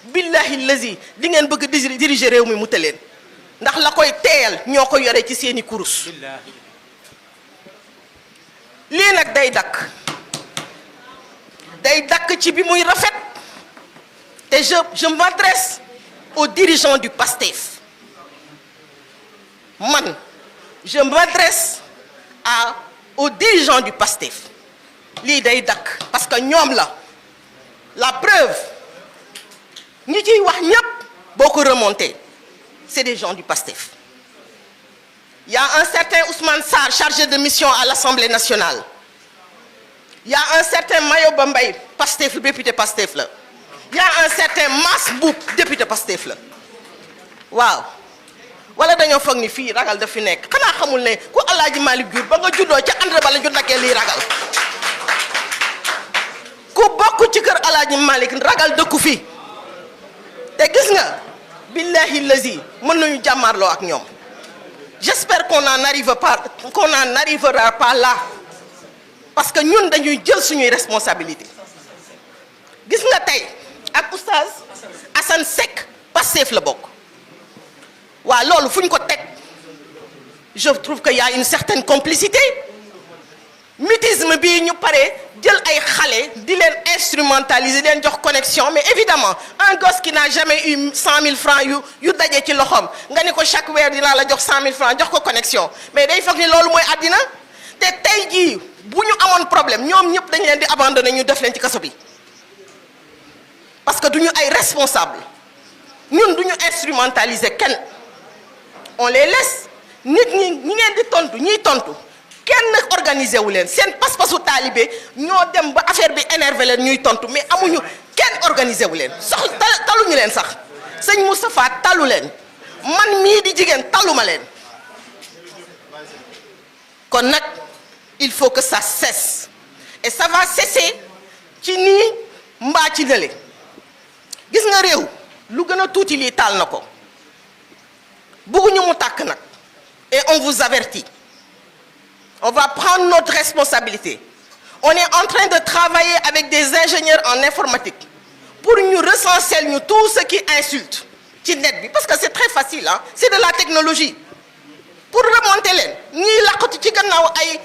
billahi lazi di ngeen bëgg diriger réew mi mu tëleen ndax la koy teeyal ñoo ko yore ci seeni kurus lii nag day dakk ci bi muy rafet te je m'adresse aux dirigeants du PASTEF man je m'adresse aux dirigeants du PASTEF lii day dakk parce que ñoom la preuve ñi ciy wax ñépp boo ko remonté c'est des gens du PASTEF. Il y a un certain Ousmane Sarr chargé de mission à l'Assemblée nationale. Il y a un certain Mayoba Mbaye PASTEF député PASTEF la. Il y a un certain Mass Mboup député PASTEF la waaw wala dañoo foog ni fii ragal daf fi nekk xanaa xamul ne ku Alaaji Malick jur ba nga juddoo ca ànd ba la ñu nekkee lii ragal ku bokk ci kër Alaaji Malick ragal dëkku fi te gis nga billahi lazi mën nañu jàmmarloo ak ñoom j'espère qu'on n'en arrivera pas là parce que ñun dañuy jël suñuy responsabilité gis nga tey ak oustaz Assane Seck Pastef la bokk waaw loolu fu ñu ko teg je trouve que y a une certaine complicité mutisme bii ñu pare jël ay xale di leen instrumentaliser leen jox connexion mais évidemment un gosse qui n'a jamais eu 100 000 francs yu daje ci loxoom nga ni ko chaque weer dinaa la jox 100 000 francs jox ko connexion mais day foog ni loolu mooy àddina te tey jii bu ñu amoon problème ñoom ñëpp dañ leen di abandonner ñu def leen ci kaso bi parce que duñu ay responsable ñun duñu instrumentaliser kenn on les laisse nit ñi ngeen di tontu ñiy tontu kenn organisé wu leen seen pas-pasu taalibe ñoo dem ba affaire bi énervé leen ñuy tontu mais amuñu kenn organisé wu leen taluñu leen sax sëñ Moustapha talu leen man mii di jigéen taluma leen kon nag il faut que ça cesse et ça va cesser ci nii mbaa ci nële gis nga réew lu gën a tuuti lii taal na ko bëgguñu mu tàkk nag et on vous avertit. On va prendre notre responsabilité. On est en train de travailler avec des ingénieurs en informatique pour nous recenser tout ce qui insulte ci net bi parce que c'est très facile hein, c'est de la technologie pour remonter leen ñii laqatu ci gannaaw ay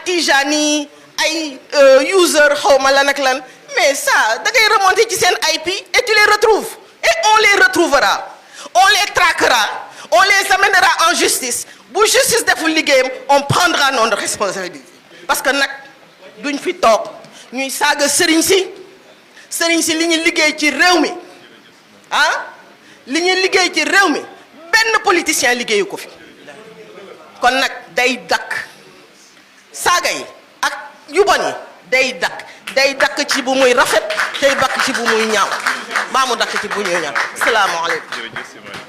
Tijani ay user xawma lan ak lan mais ça da ngay remonter ci seen IP et tu les retrouves et on les retrouvera on les traquera on les amènera en justice bu justice deful liggéeyam on prendra notre responsabilité parce que nag duñ fi toog ñuy saaga sëriñ si li ñu liggéey ci réew mi ah li ñu liggéey ci réew mi benn politicien liggéeyu ko fi kon nag day dakk saaga yi ak yu bon yi day dakk ci bu muy rafet day dakk ci bu muy ñaaw baa mu dakk ci bu ñuy ñaaw salaamaaleykum